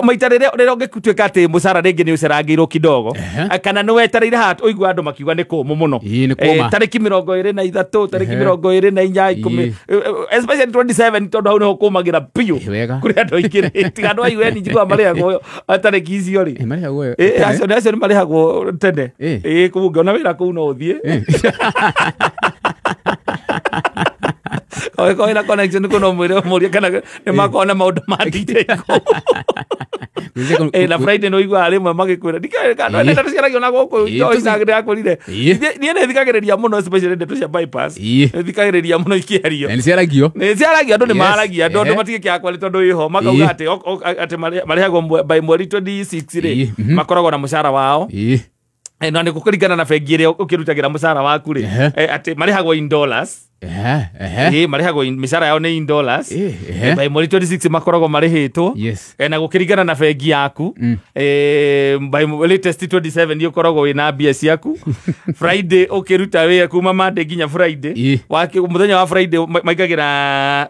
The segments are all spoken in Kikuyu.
Maita rĩrĩa ũngĩtuĩka atĩ mũcara rĩngĩ nĩ ũcerangĩirwo kidogo, kana nĩ wetereire haha ũigua andũ makiuga nĩ kũmũ mũno. Ĩĩ, nĩ kũma. Tarĩki 23, tarĩki 24, 10, especially 27, tondũ hau nĩho kũmagĩra biũ. Ĩĩ, wega. Kũrĩ andũ aingĩ rĩ, tiga andũ a UN njiguaga marĩhagwo tarĩki icio rĩ. Ĩĩ, marĩhagwo Ĩĩ, tene. Acio nĩ marĩhagwo tene. Ĩĩ. Ĩĩ, kũu ũngĩona wĩra kũu no ũthiĩ. Ũngĩkorwo wĩna connection kũu no mwĩre ũmũrie kana nĩ makoragwo na maũndũ ma DJ kũu. Gwĩcia Na Friday no iguaga rĩmwe magĩkwĩra ndikĩũĩ kana ndeto ciaragio na gũkũ Ĩĩ, ndĩrakwĩrire. Ĩĩ. Niĩ nĩ thikagĩrĩria mũno, especially ndeto cia bypass. Ĩĩ. Nĩ thikagĩrĩria mũno ikĩario. Na nĩ ciaragio. Nĩ ciaragia, andũ nĩ maragia, andũ matigĩkĩaga kwaria tondũ ĩho makauga atĩ atĩ marĩhagwo by mweri 26 rĩ, Ĩĩ, makoragwo na mũcara wao. Ĩĩ. Na nĩ gũkũringana na bengi ĩrĩa ũkĩrutagĩra mũcara waku rĩ, atĩ marĩhagwo in dollars. Ehe, ehe. Ĩĩ, marĩhagwo mĩcara yao nĩ in dollars. Ĩĩ, ehe. By mweri 26 makoragwo marĩhĩtwo. Yes. Na gũkĩringana na bengi yaku, by latest 27 nĩ ũkoragwo wĩna mbia ciaku. Friday ũkĩruta wĩra kuma Monday nginya Friday. Ĩĩ. Mũthenya wa Friday maingagĩra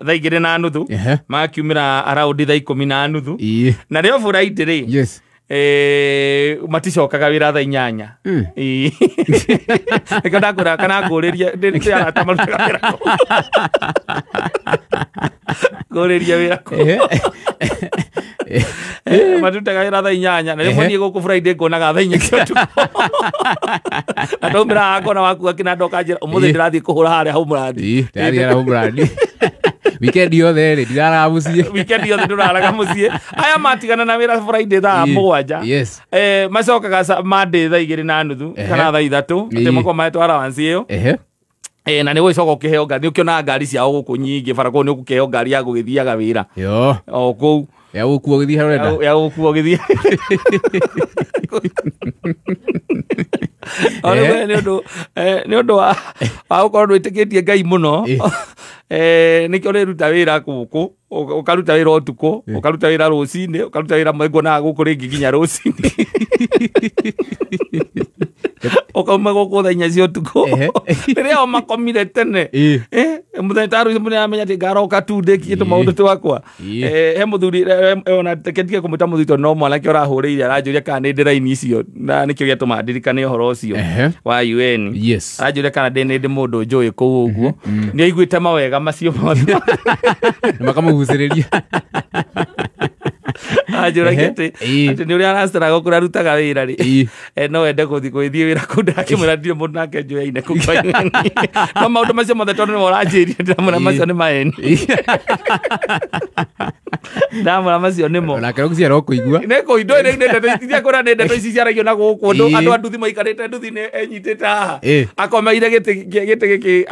thaa 2:30, magakiumĩra around thaa 10:30. Ĩĩ. Na rĩo Friday rĩ, Yes. maticokaga wĩra thaa 8. Ĩĩ. Nĩkĩo ndakwĩra kana ngũrĩrie, ndĩ arata marutaga wĩra kũu. Ngũrĩrie wĩra kũu. Marutaga wĩra thaa 8, na rĩmwe niĩ gũkũ Friday nguonaga thaa 4 cia ũtukũ. Na ndaumĩra haha ngona waku akĩnanda ũkanjĩra ũmũthĩ ndĩrathiĩ kũhũra harĩa hau mũrandi. Ĩĩ, ndĩrathiĩ harĩa mũrandi. Weekend yothe rĩ, ndiraraga mũciĩ. Weekend yothe ndũraraga mũciĩ. Aya matigana na wĩra Friday thaa 7. Yes. Macokaga Monday thaa 2:30 kana thaa 3, atĩ makorwo mahetwo allowance ĩyo. Na nĩ gũgĩcoka ũkĩheo ngari, nĩ ũkĩonaga ngari ciao gũkũ nyingĩ bara kũu, nĩ ũgũkĩheo ngari ya gũgĩthiaga wĩra. Yo. O kũu. Ya gũkuo gũthiĩ harĩa ũrenda. Ya gũkuo gũthiĩ. O rĩu nĩ ũndũ wa gũkorwo ndwĩtĩkĩtie Ngai mũno. Nĩkĩo ũrĩruta wĩra gũkũ, ũkaruta wĩra ũtukũ, ũkaruta wĩra rũcinĩ, ũkaruta wĩra nguonaga gũkũ rĩngĩ nginya rũcinĩ. Ũkauma gũkũ thaa 4 cia ũtukũ. Rĩrĩa o makomire tene. Ĩĩ. Mũthenya ta rũciũ mũthenya amenya atĩ ngaroka tu ndĩkie tũmaũndũ twakwa. Ĩĩ. He mũthuri, ona reke ndige kũmwĩta mũthuri tondũ no mwanake ũrahũrĩire aranjũria kana nĩ ndĩ raini icio, na nĩkĩo gĩatũma ndirikane ũhoro ũcio wa UN. Yes. Aranjũria kana nĩ ndĩ mũndũ njũĩ kũu ũguo. Nĩ aiguĩte mawega macio mothe. Na makamũgucĩrĩria. Anjũragia atĩ nĩ ũrĩa araceraga kũrĩa arutaga wĩra rĩ, Ĩĩ. No ende gũthiĩ gwĩthiĩ wĩra kũu, ndakĩmwĩra ndirĩ mũndũ nake njũyaine kũu kwa UN. No maũndũ macio mothe tondũ nĩwe ũranjĩrire, ndĩramwĩra macio nĩ maeni. Ndamwĩra macio nĩmo. Onake rũciaro ũkũigua. Nĩ kũigua, ndũĩ nĩ ndeto ici, ndiakwĩra nĩ ndeto ici ciaragio na gũkũ, andũ a nduthi maikarĩte nduthi-inĩ enyitĩte haha. Ĩĩ. Akomeire gĩtĩ gĩkĩ,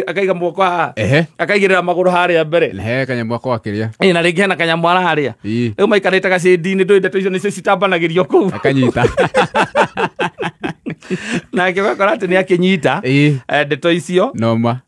akaiga moko haha. Akaigĩrĩra magũrũ harĩa mbere. Na he kanyamũ gako akĩrĩa. Ĩĩ, na rĩngĩ hena kanyamũ ararĩa. Ĩĩ. Rĩu maikarĩte gacĩndi-inĩ, ndũĩ ndeto icio nĩcio citambanagĩrio kũu. Akanyita. Nake ũgakora atĩ nĩ akĩnyita, Ĩĩ. ndeto icio. Noma.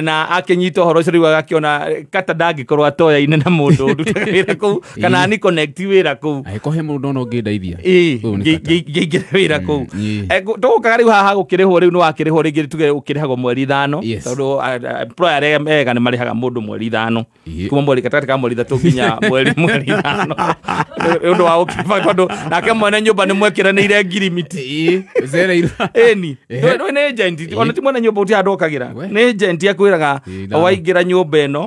Na akĩnyita ũhoro ũcio rĩu agakĩona kata ndangĩkorwo atoyaine na mũndũ ũrutaga wĩra kũu, kana ni connect wĩra kũu. Angĩkorwo he mũndũ ona ũngĩndeithia. Ĩĩ, Ũyũ nĩ kata. ngĩingĩre wĩra kũu. Ĩĩ. Tũgũkaga rĩu haha gũkĩrĩhwo, rĩu nĩ wakĩrĩhwo rĩngĩ tuge ũkĩrĩhagwo mweri 5, Yes. tondũ, employer arĩa ega nĩ marĩhaga mũndũ mweri 5. Ĩĩ. Kuma mweri gatagatĩ ka mweri 3 nginya mweri 5. Nĩ ũndũ wa gũkĩba, tondũ nake mwene nyũmba nĩ mwekĩranĩire ngirimiti. Ĩĩ, ũcereirwo. Ĩni. Ehe. Nĩ nĩ agent, ona ti mwene nyũmba ũtirĩ handũ okagĩra. We. Nĩ agent akwĩraga Ĩĩ, ithano. waingĩra nyũmba ĩno,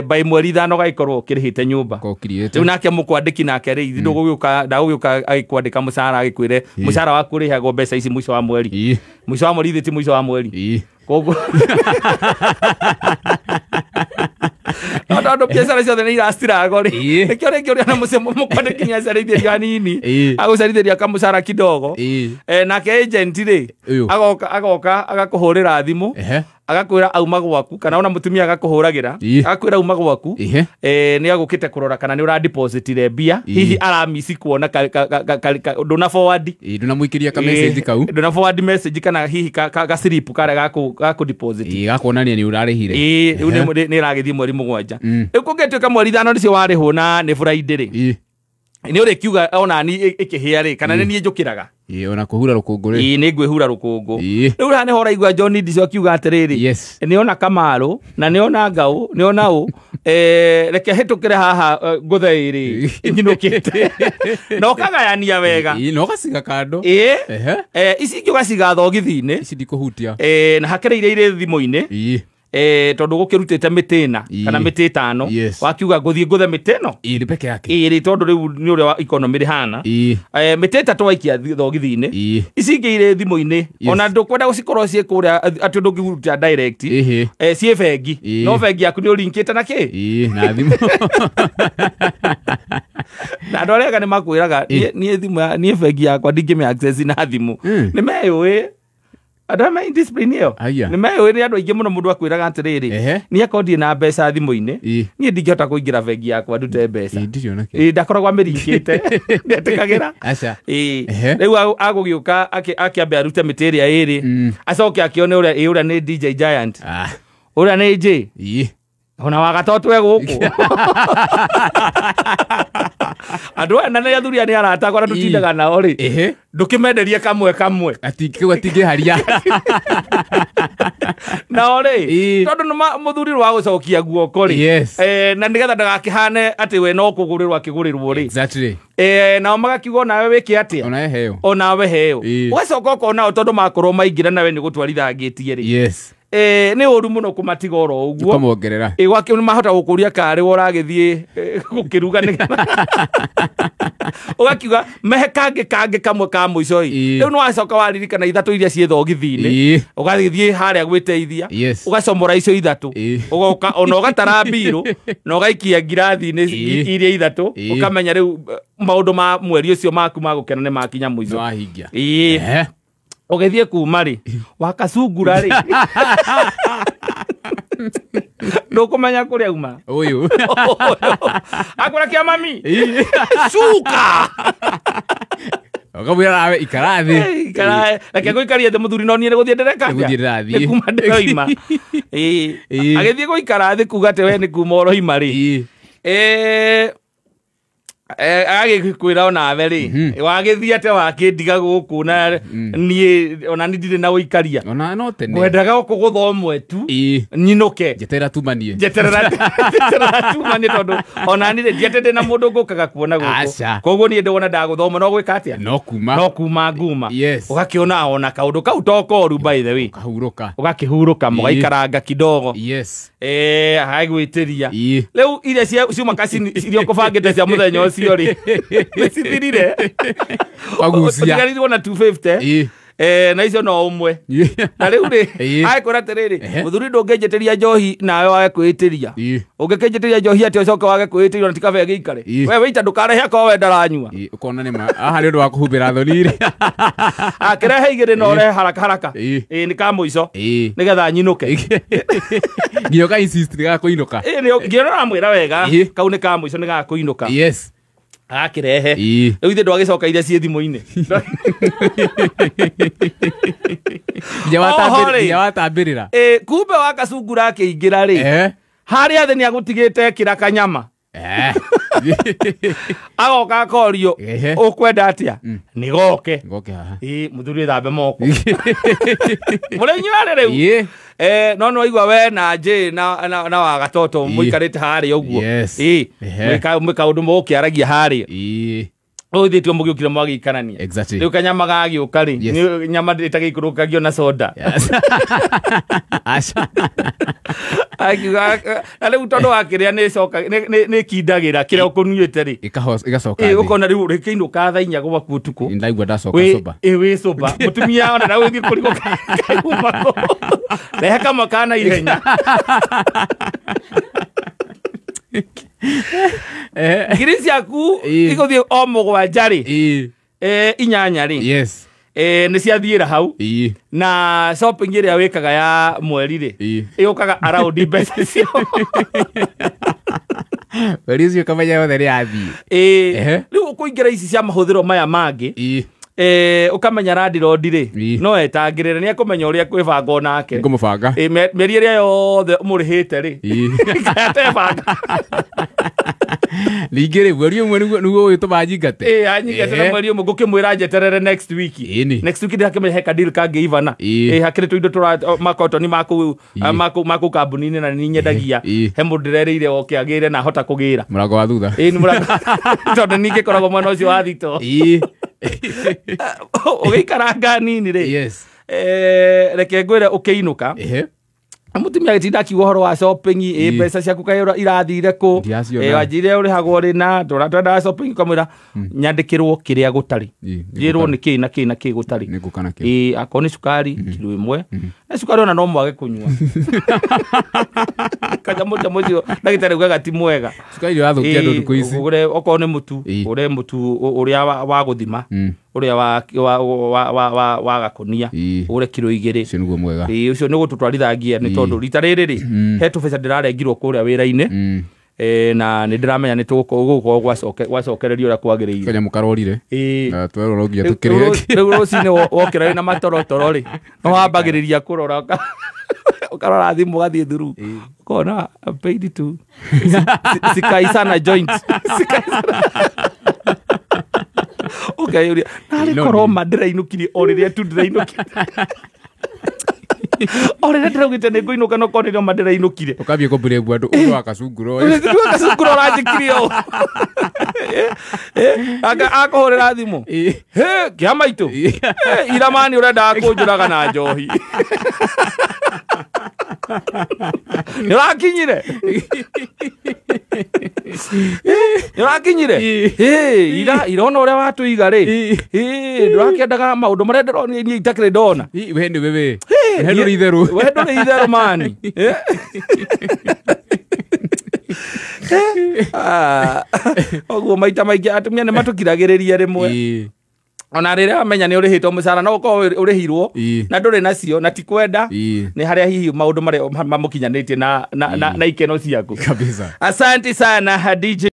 by mweri 5 ũgagĩkorwo ũkĩrĩhĩte nyũmba. Kokirĩte. Rĩu nake mũkwandĩki nake rĩ, ndagũgĩũka agĩkwandĩka mũcara agĩkwĩre mũcara waku ũrĩhagwo mbeca ici mũico wa mweri. Ĩĩ. Mũico wa mweri ithe ti mũico wa mweri. Ĩĩ. Koguo No tondũ biacara ciothe nĩ iracirago rĩ, Ĩĩ. nĩkĩo rĩngĩ ũrĩa na mũkwandĩki nĩ acerithĩrio hanini, Ĩĩ. agũcerithĩria kamũcara kidogo. Ĩĩ. Nake agent rĩ, Ũyũ. agoka agakũhũrĩra thimũ, Ehe. agakwĩra auma gwaku, kana ona mũtumia agakũhũragĩra, Ĩĩ. agakwĩra auma gwaku, Ehe. Nĩ agũkĩte kũrora kana nĩ ũradepositire mbia, Ĩĩ. hihi aramisi kuona ndũna forward. Ĩĩ, ndũnamũikĩria ka message kau. Ndũna forward message kana hihi ka slip karĩa gaku deposit. Ĩĩ, gakuonania nĩ ũrarĩhire. Ĩĩ, rĩu nĩ ĩragĩthiĩ mweri 7. Rĩu kũngĩtuĩka mweri 5 nĩcio warĩhwo na nĩ Friday rĩ, Ĩĩ. nĩ ũrĩkiuga ona ni ĩkĩhĩa rĩ, kana nĩ niĩ njũkĩraga. Ĩĩ, ona kũhura rũkũngũ rĩ. Ĩĩ, nĩ ngwĩhura rũkũngũ. Ĩĩ. Rĩu haha nĩho ũraigua John Ndicio akiuga atĩrĩrĩ, Yes. nĩona Kamaru na nĩona Ngau nĩona ũ, reke hĩtũkĩre haha, ngũthe ĩrĩ nyinũkĩte na ũkagayania wega. Ĩĩ, na ũgaciga kando. Ĩĩ. Ehe. Ici ingĩ ũgaciga thogithi-inĩ. Ici ndikũhutia. Na hakĩrĩ iria irĩ thimũ-inĩ. Ĩĩ. Tondũ gũkĩrutĩte mĩtĩ ĩna Ĩĩ. kana mĩtĩ ĩtano. Yes. Wakiuga ngũthiĩ ngũthe mĩtĩ ĩno. Ĩĩ, nĩ peke yake. Ĩrĩ, tondũ rĩu nĩ ũrĩa economy rĩhana. Ĩĩ. Mĩtĩ ĩtatũ waikia thogithi-inĩ. Ĩĩ. Ici ingĩ irĩ thimũ-inĩ. Yes. Ona ndũkwenda gũcikorwo ciĩ kũrĩa atĩ ndũngĩhutia direct. Ĩhĩ. Ciĩ bengi. Ĩĩ. No bengi yaku nĩ ũlinkĩte na kĩ? Ĩĩ, na thimũ. Na andũ arĩa ega nĩ makwĩraga, Ĩĩ. niĩ thimũ niĩ bengi yakwa ndingĩmĩ access na thimũ. Nĩ meyũĩ. Andũ arĩa me indiscipline ĩyo. Aya. Nĩ meyũĩ, nĩ andũ aingĩ mũno mũndũ akwĩraga atĩrĩrĩ, Ehe. niĩ akorwo ndirĩ na mbeca thimũ-inĩ, Ĩĩ. niĩ ndingĩhota kũingĩra bengi yakwa ndute mbeca. Ĩĩ, ndirĩ ona kĩ. Ĩĩ, ndakoragwo amĩringĩte. Ndetĩkagĩra. Aca. Ĩĩ. Ehe. Rĩu agũgĩũka akĩambe arute mĩtĩ ĩrĩa ĩrĩ. Acoke akĩone ũrĩa, ĩĩ, ũrĩa nĩ DJ Giant. Ah. Ũrĩa nĩ J. Ĩĩ. Ona wagato twe gũkũ. Andũ aya na nĩ athuri aya nĩ arata akwa na tũtindaga nao rĩ. Ehe. Ndũkĩmenderie kamwe kamwe. Ati kĩu atingĩharia. Nao rĩ, Ĩĩ. tondũ nĩ mũthuri wa gũcokia guoko rĩ. Yes. Na nĩgetha ndagakĩhane atĩ we no kũgũrĩrwo akĩgũrĩrwo rĩ. Exactly. Nao magakiuga onawe wĩke atĩa? Ona heo. Onawe heo. Ĩĩ. Ũgacoka ũkona o tondũ makorwo maingĩra nawe nĩ gũtwarithangĩtie rĩ. Yes. Nĩ ũru mũno kũmatiga oro ũguo. Ũkamongerera. Ĩĩ, gwake nĩ mahota gũkũria karĩ we ũragĩthiĩ, gũkĩruga nĩgetha. Ũgakiuga mehe kangĩ kangĩ kamwe ka mũico ĩ. Ĩĩ. Rĩu nĩ wacoka waririkana ithatũ iria ciĩ thogithi-inĩ. Ĩĩ. Ũgagĩthiĩ harĩa gwĩteithia. Yes. Ũgacomora icio ithatũ. Ĩĩ. Ũgoka ona ũgatara mbirũ na ũgaikia ngirathi-inĩ Ĩĩ. iria ithatũ. Ĩĩ. Ũkamenya rĩu, maũndũ ma mweri ũcio maku ma gũkena nĩ makinya mũico. Nĩ wahingia. Ĩĩ. Ehe. Ũgĩthiĩ kuma rĩ, wakacungura rĩ. Ndũkũmenya kũrĩa uma. Ũyũ. Akwĩra kĩa mami. Ĩĩ. Cuka. Ũkamwĩra nawe ikara thĩ. Ĩĩ, ikara, reke ngũikarie thĩ mũthuri, no niĩ nĩ gũthiĩ ndĩreka atĩa? Nĩ gũthiĩ ndĩrathiĩ. Nĩ kuma ndĩroima. Ĩĩ. Ĩĩ. Agĩthiĩ gũikara thĩ kuga atĩ we nĩ kuma ũroima rĩ. Ĩĩ. Agagĩkwĩra onawe rĩ, wagĩthiĩ atĩa wakĩndiga gũkũ na niĩ ona niĩ ndirĩ na ũikaria. Ona no tene. Ngwendaga o kũgũtha ũmwe tu. Ĩĩ. Nyinũke. Njeterera tumanie. Njeterera tumanie tondũ ona niĩ rĩ, ndiatĩ ndĩ na mũndũ ngũkaga kuona gũkũ. Aca. Koguo niĩ ndĩwona ndagũthoma no gwĩka atĩa? No kuma. No kuma nguma. Yes. Ũgakĩona ona kaũndũ kau to koru by the way. Ũkahurũka. Ũgakĩhurũka, Ĩĩ. mũgaikaranga kidogo. Yes. Hagwĩtĩria. Ĩĩ. Rĩu iria ciuma kacini iria ũkũbangĩte cia mũthenya ũcio rĩ, nĩ cithirire. Wagucia. Ũtigarĩirwo na 250. Ĩĩ. Na icio no ũmwe. Ĩĩ. Na rĩu rĩ, Ĩĩ. agĩkwĩra atĩrĩrĩ, Ehe. mũthuri ndũngĩnjĩtĩria njohi nawe wage kwĩĩtĩria. Ĩĩ. Ũngĩkĩnjĩtĩria njohi atĩ ũcoke wage kwĩĩtĩria ona ti kaba ĩgĩikare. Ĩĩ. We wĩita ndũkarehe akorwo we ndaranyua. Ĩĩ, ũkona nĩ ma. Haha nĩ ũndũ wa kũhumbĩra thoni rĩ. Akĩrehe igĩrĩ na ũrehe haraka haraka. Ĩĩ. Ĩĩ, nĩ ka mũico. Ĩĩ. Nĩgetha nyinũke. Nginya ũka insist nĩ gakũinũka. Ĩĩ, nginya ũramwĩra wega, Ĩĩ. kau nĩ ka mũico nĩ gakũinũka. Yes. Akĩrehe. Ĩĩ. Rĩu ithe ndwagĩcoka iria ciĩ thimũ-inĩ. Nginya Oho rĩ. nginya watambĩrĩra. Ĩĩ, kumbe wa kacungura akĩingĩra rĩ, Eh. harĩa thĩ nĩagũtigĩte kĩra kanyama. Eh. Agoka akorio, Ehe. ũkwenda atĩa? Nĩ goke. Ngoke haha. Ĩĩ, mũthuri ĩthambe moko. Mũrĩ inyuerĩ rĩu. Ĩĩ. No nĩ waigua we na J na wa gatoto Ĩĩ. mũikarĩte harĩa ũguo. Yes. Ĩĩ. Ehe. Mwĩ kaũndũ mũgũkĩaragia harĩa. Ĩĩ. Rĩu ithuĩ tio mũgĩũkire mwagĩikarania. Exactly. Rĩu kanyama gagĩũka rĩ, Yes. nĩ nyama ĩtagĩikũrũkagio na soda. Yes. Aca. Akiuga, na rĩu tondũ wakĩrĩa nĩ ĩcoka, nĩ ĩkindagĩra kĩrĩa ũkũnyuĩte rĩ. Ĩgacoka Ĩĩ, thĩ. ũkona rĩu rĩkĩinũka thaa inya gwaku ũtukũ. Ndaigua ndacoka sober. Ĩĩ, wĩ sober. Mũtumia ona ndagũthiĩ kũrigwo kauma kũ. Rehe kamwe ka na ihenya. Ngiri ciaku Ĩĩ. igũthiĩ o mũgwanja rĩ. Ĩĩ. Inyanya rĩ. Yes. Nĩ ciathiĩra hau. Ĩĩ. Na shopping ĩrĩa wĩkaga ya mweri rĩ, Ĩĩ. ĩũkaga around mbeca icio. Mweri ũcio ũkamenya yothe nĩ yathiĩ. Ĩĩ. Ehe. Rĩu ũkũingĩra ici cia mahũthĩro maya mangĩ. Ĩĩ. Ũkamenya landlord rĩ, Ĩĩ. no etangĩrĩre, nĩ ekũmenya ũrĩa kwĩbanga onake. Ngũmũbanga. Ĩĩ, mĩeri ĩrĩa yothe ũmũrĩhĩte rĩ, Ĩĩ. atebanga. Ningĩ rĩ mweri ũmwe nĩguo ũgĩtũma nyingate. Ĩ anyingate na mweri ũmwe ngũkĩmwĩra njeterere next week. Ĩni. Next week ndĩrakĩmenya he kadeal kangĩ Ivana. Ĩ. Ĩ hakĩrĩ tũindo tũra makotoni maku kambuni-inĩ na nĩ nyendagia. Ĩ. He mũndũ ndĩrerĩire oke agĩre na hota kũgĩra. Mũrango wa thutha. Ĩ nĩ mũrango tondũ ningĩ koragwo mwena ũcio wa thito. Ĩ. Ũgĩikaranga nini rĩ. Yes. Reke ngwĩre ũkĩinũka. Ehe. Mũtumia agĩtinda akiuga ũhoro wa shopping ĩ Ĩ. mbeca ciaku kaĩ irathire kũ. Ndiraciona. Wanjire ũrĩhagwo rĩ na twendaga shopping ũkamwĩra nyandĩkĩrwo kĩrĩa gũtarĩ. Ĩ, Njĩrwo nĩ kĩ na kĩ na kĩ gũtarĩ. Nĩngũka nakĩo. Ĩ akorwo nĩ cukari kiro ĩmwe. Na cukari ona no mwage kũnyua. Kanyamũ ũcio ndagĩtarĩ augaga ti mwega. Cukari ũrathũkia andũ thikũ ici. Ũgũre okorwo nĩ mũtu Ĩ. ũgũre mũtu ũrĩa wa gũthima ũrĩa wa gakũnia Ĩ. ũgũre kiro 2. Ũcio nĩguo mwega. Ĩ ũcio nĩ gũtũtwarithagia nĩ tondũ rita rĩrĩ rĩ he tũbeca ndĩrarengirwo kũrĩa wĩra-inĩ na nĩ ndĩramenya nĩ tũgũkorwo gwacokererio ũrĩa kwagĩrĩire. Kanyamũ karorire. Ĩ. Na twerwo no nginya Rĩu tũkĩrĩhe. rĩu rũcinĩ wokĩra wĩna matorotoro rĩ no wambagĩrĩria kũrora ũkarora thimũ ũgathiĩ through ũkona paid to sikaisana joint sikaisana ũkeyũria narĩ No korwo nĩ. ma ndĩrainũkirie o rĩrĩa tu ndĩrainũkire o rĩrĩa ndĩraugĩte nĩ ngũinũka no korwo nĩrĩo ma ndĩrainũkire. Ũkambia kũmbũrĩngwo andũ ũndũ wa gacunguro ũyũ. Gacunguro ũranjĩkirie ũũ. Akũhũrĩra thimũ. Ĩ. Hĩ, kĩa maitũ. Iramani ũrendaga kũnjũraga na njohi. Nĩ ũrakinyire? Nĩ ũrakinyire? Ĩ. Ira irona ũrĩa watũiga rĩ. Ĩ. Ndũrakĩendaga maũndũ marĩa ndĩronire niĩ itakĩrĩ ndona. Ĩ, we nĩ wewe. We ndũrĩ itherũ. We ndũrĩ itherũ mani. Ũguo maita maingĩ atumia nĩ matũkiragĩrĩria rĩmwe. Ĩ. Ona rĩrĩa wamenya nĩ ũrĩhĩtwo mũcara no ũkorwo ũrĩhirwo Ĩ. na ndũrĩ nacio na ti kwenda Ĩ. nĩ harĩa hihi maũndũ marĩa mamũkinyanĩtie na ikeno ciaku. Kabisa. Asante sana DJ.